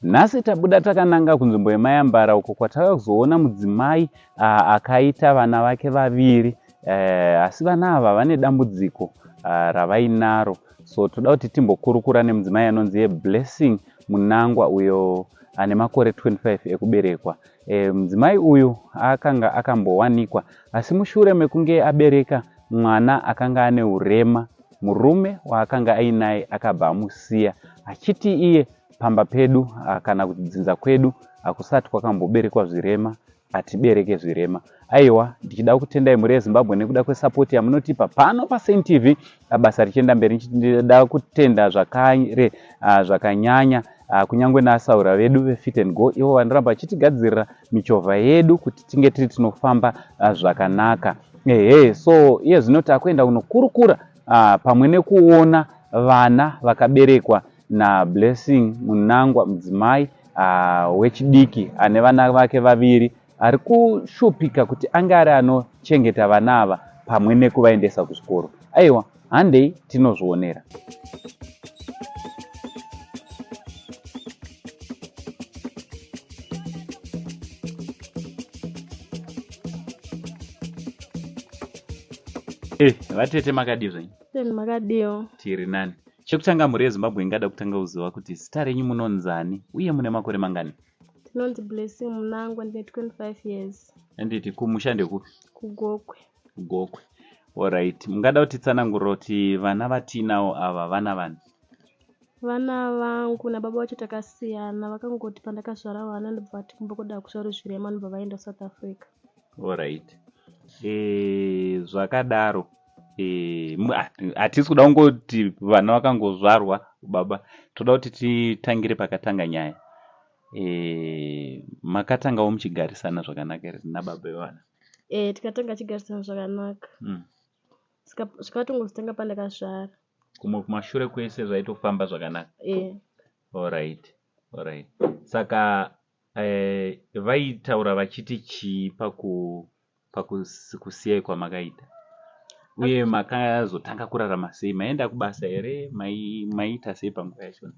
Nhasi tabuda takananga kunzvimbo yeMayambara uko kwatakazoona mudzimai akaita vana vake vaviri asi vana ava vane dambudziko ravainaro. So toda kuti timbokurukura nemudzimai anonzi iye Blessing Munangwa uyo ane makore 25 ekuberekwa. Mudzimai uyu akanga akambowanikwa asi mushure mekunge abereka mwana akanga ane urema, murume waakanga ainaye akabva amusiya achiti iye pamba pedu kana kuti dzinza kwedu hakusati kwakamboberekwa zvirema hatibereke zvirema. Aiwa ndichida kutendai mhuri yeZimbabwe nekuda kwesapoti yamunotipa pano paSaint TV basa richienda mberi. Ndichida kutenda zvakare zvakanyanya kunyangwe nasaura vedu veFit and Go ivo vanoramba vachitigadzirira michovha yedu kuti tinge tiri tinofamba zvakanaka. Ehe, so iye zvino takuenda kunokurukura pamwe nekuona vana vakaberekwa naBlessing Munangwa mudzimai wechidiki ane vana vake vaviri ari kushupika kuti ange ari anochengeta vana ava pamwe nekuvaendesa kuzvikoro. Aiwa, handei tinozvionera. Eh, vatete makadii zvenyu? Makadiwo. Tiri nani. Chekutanga mhuri yeZimbabwe ingada kutanga kuziva kuti zita renyu munonzani uye mune makore mangani? Ndinonzi Blessing Munangwa ndine 25 years. Anditi kumusha ndekupi? KuGokwe. KuGokwe. Alright. Mungada kutitsanangurira kuti vana vatiinawo ava vana vani? Vana vangu nababa vacho takasiyana vakangoti pandakazvara vana ndobva vati kumba kwedu hakuzvarwi zvirema ndobva vaenda South Africa. Alright. E, zvakadaro Eh, hatisi kuda kungoti vana vakangozvarwa baba toda kuti titangire pakatanga nyaya e, makatangawo muchigarisana zvakanaka here nababa vevana e, tikatanga chigarisana zvakanaka Zvikatongozotanga pandakazvara. Kumwe kumashure kwese zvaitofamba zvakanaka e. Alright, alright. Saka eh, vaitaura vachiti chii paku pakusiyai kwamakaita uye makazotanga kurarama sei maienda kubasa here maiita sei panguva yacho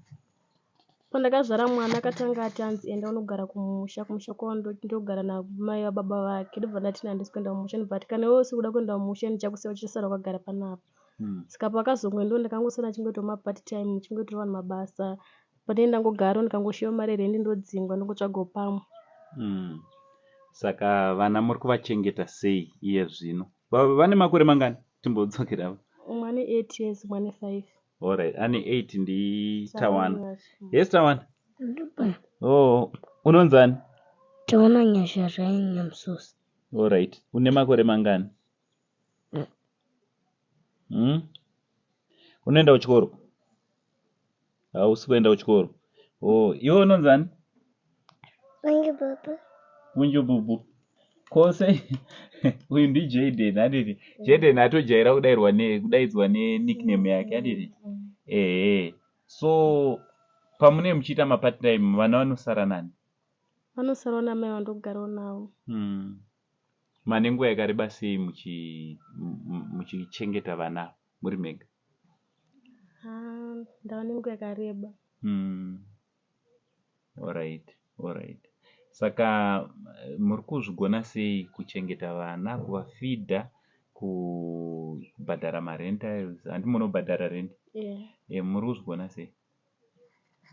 Pandakazvara mwana akatanga ati anzi enda unogara kumusha kumusha kwavo ndogara namai vababa vake ndobva ndati handisi kuenda kumusha ndobva ati kana iwe usiri kuda kuenda kumusha ndichakusiya uchisara wakagara panapa saka pakazongoendawo ndakangosara ndichingoitawo mapart time ndichingoitira vanhu mabasa Panenge ndangogara ndikangoshewa mari yerendi ndodzingwa ndongotsvagawo pamwe. Saka vana muri kuvachengeta sei iye zvino? Vane makore mangani? Timbodzokera. Umwe ane 8 years umwe ane 5. Alright, ane 8 ndi Tawana. Yes Tawana. Oh, unonzani? Tawana Nyasha Ryan Nyamusosi. Alright, une makore mangani? Unoenda kuchikoro? Hausi kuenda kuchikoro. Oh, iwe unonzani? Unju bubu. Unju bubu. Kose uyu ndi Jaden handiti? Jaden atojaira kudairwa ne kudaidzwa ne nickname yake handiti? Ehe. So pamunenge muchiita ma part time vana vanosara nani? Vanosarawo namai vandogarawo navo. Mane nguva yakareba sei muchi muchichengeta vana muri mega? Haa ndava nenguva yakareba. Alright, alright. Saka muri kuzvigona sei kuchengeta vana, kuvafidha, kubhadhara marentals, handi munobhadhara rent? Yeah. Eh, muri kuzvigona sei?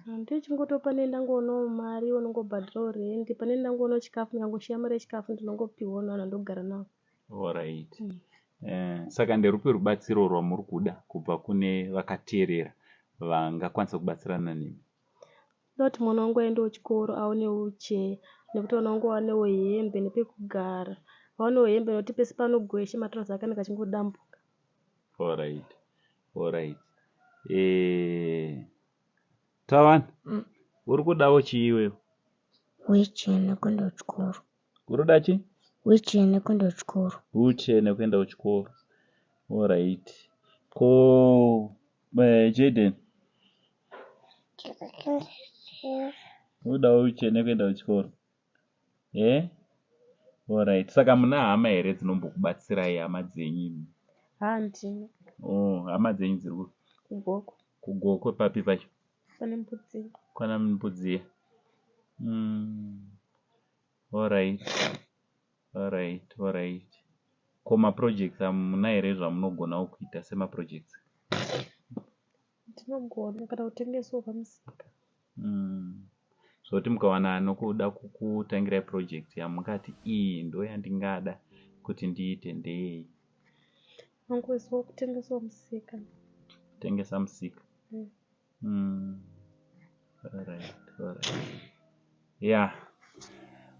Ndichingoto pane ndangoonawo mari unongobhadharawo rent, pane ndangoonawo chikafu ndikangoshiya mari yechikafu ndinongopihwawo nevanhu vandogara navo. Alright. Eh, saka nderupi rubatsiro rwamuri kuda kubva kune vakateerera vangakwanisa kubatsirana nemi? Ndoda kuti mwana wangu aendewo chikoro aonewo chair nekuti vana vangu vawanewo hembe nepekugara. Vawanewo hembe nekuti pese paanogwesha matrouse ake anenge achingodambuka. Alright. Alright. Eh, Tawana, uri kudawo chii iwewe? Wheelchair nekuenda kuchikoro. Uri kuda chii? Wheelchair nekuenda kuchikoro. Wheelchair nekuenda kuchikoro. Alright. Ko eh, Jaden? Unodawo wheelchair nekuenda kuchikoro? Eh? Alright. Saka muna hama here dzinombokubatsirai hama dzenyu imi? Handina. Oh, hama dzenyu dziri kupi? KuGokwe. KuGokwe papi pacho? Pane Mbudziya. Kwana Mbudziya. Alright, alright, alright. Ko maprojects hamuna here zvamunogonawo kuita semaprojects? Ndinogona kana kutengesawo pamusika. Zvekuti mukawana anokuda kukutangirai project yamungati iyi ndoyandingada kuti ndiite ndeyei? Angozivawo kutengesawo musika. Kutengesa musika. Alright, alright. Yeah.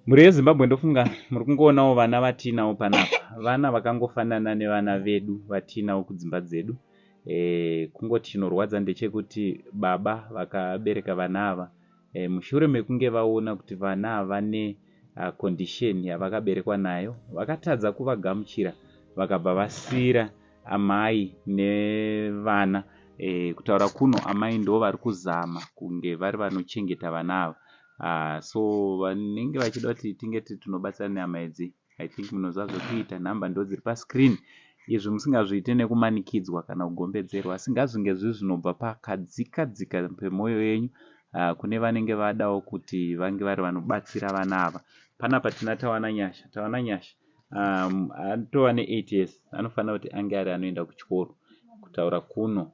Mhuri yeZimbabwe, ndofunga muri kungoonawo vana vatiinawo panapa. Vana vakangofanana nevana vedu vatiinawo kudzimba dzedu. Kungoti chinorwadza ndechekuti baba vakabereka vana ava, mushure mekunge vaona kuti vana ava vane condition yavakaberekwa nayo, vakatadza kuvagamuchira, vakabva vasiyira amai nevana. Kutaura kuno amai ndo vari kuzama kunge vari vanochengeta vana ava. So vanenge vachida kuti tinge tiri tinobatsira nehama idzi, I think munoziva zvekuita. Nhamba ndo dziri pascreen. Izvi musingazviite nekumanikidzwa kana kugombedzerwa, asi ngazvinge zviri zvinobva pakadzika dzika pemwoyo yenyu. Kune vanenge vadawo kuti vange vari vanobatsira vana ava, panapa tina Tawana Nyasha. Tawana Nyasha atova ne8 years, anofanira kuti ange ari anoenda kuchikoro kutaura kuno,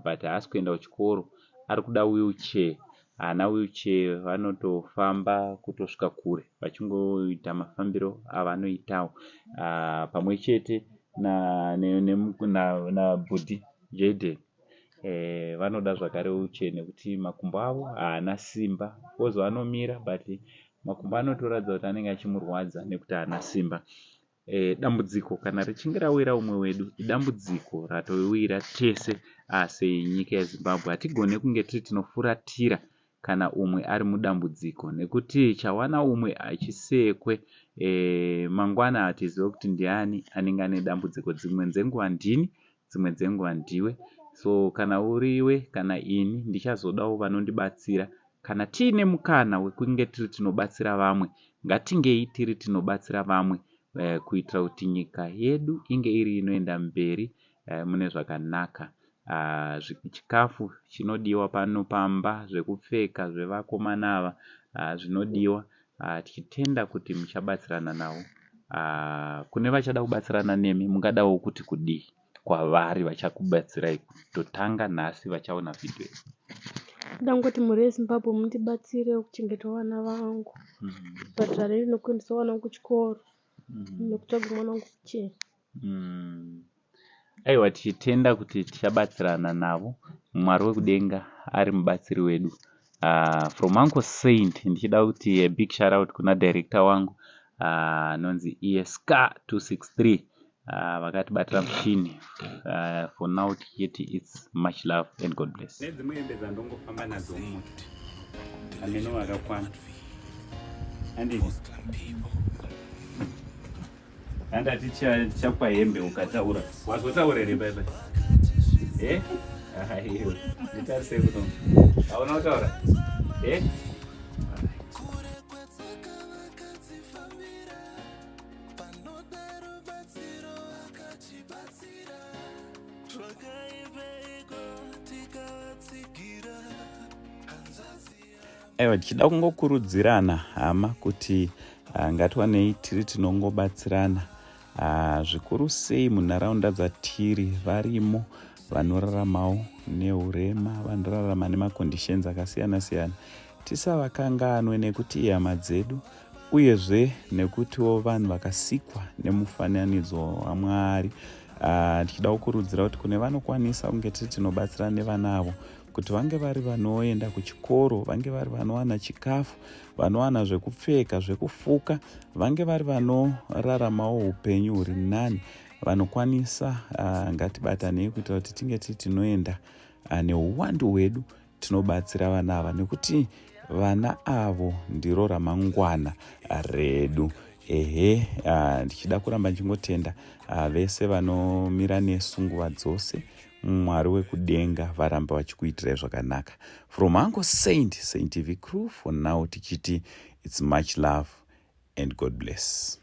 but haasi kuenda kuchikoro, ari kuda wheelchair. Haana wheelchair, vanotofamba kutosvika kure vachingoita mafambiro avanoitawo, pamwe chete nabhudhi Jaden. Vanoda zvakare wheelchair nekuti makumbo avo haana simba. Kozi vanomira, but makumbo anotoratidza kuti anenge achimurwadza nekuti haana simba. Dambudziko kana richinge rawira umwe wedu, idambudziko ratowira tese senyika yeZimbabwe. Hatigone kunge tiri tinofuratira kana umwe ari mudambudziko, nekuti chawana umwe achisekwe, mangwana hatizive kuti ndiani anenge ane dambudziko. Dzimwe dzenguva ndini, dzimwe dzenguva ndiwe. So kana uriwe kana ini, ndichazodawo vanondibatsira. Kana tiine mukana wekunge tiri tinobatsira vamwe, ngatingei tiri tinobatsira vamwe, kuitira kuti nyika yedu inge iri inoenda mberi mune zvakanaka. Chikafu chinodiwa pano pamba, zvekupfeka zvevakomana ava zvinodiwa. Tichitenda kuti muchabatsirana navo. Kune vachada kubatsirana nemi, mungadawo kuti kudii kwavari vachakubatsirai kutotanga nhasi vachaona vhidhiyo iyi? Ndangoti mhuri yeZimbabwe, mundibatsire kuchengeta vana vangu, kubhadhara rent nekuendesa vana vangu kuchikoro nekutsvaga mwana wangu kuchena. Aiwa, tichitenda kuti tichabatsirana navo. Mwari wekudenga ari mubatsiri wedu. From Uncle Saint, ndichida kuti a big shout out kuna director wangu anonzi esk 263, vakatibatira mushini. For now tichiti it's much love and God bless. Nedzimwe hembe dzandongofamba nadzo mumota, ameno vakakwana andini. Handati tichakupa hembe ukataura. Wazotaura here baibai? Eh, aiwa, nditarise kuno, hauna kutaura, eh? Aiwa, tichida kungokurudzirana hama kuti ngatiwanei tiri tinongobatsirana, zvikuru sei munharaunda dzatiri. Varimo vanoraramawo neurema, vanorarama nemaconditions akasiyana siyana. Tisavakanganwe nekuti ihama dzedu, uyezve nekutiwo vanhu vakasikwa nemufananidzo waMwari. Tichida kukurudzira kuti kune vanokwanisa kunge tiri tinobatsira nevana avo kuti vange vari vanoenda kuchikoro, vange vari vanowana chikafu, vanowana zvekupfeka, zvekufuka, vange vari vanoraramawo upenyu huri nani. Vanokwanisa, ngatibatanei kuitira kuti tinge tiri tinoenda neuwandu hwedu tinobatsira vana ava, nekuti vana avo ndiro ramangwana redu. Ehe, ndichida kuramba ndichingotenda vese vanomira nesu nguva dzose. Mwari wekudenga varamba vachikuitirai zvakanaka. From Uncle Saint, Saint TV crew, for now tichiti it's much love and God bless.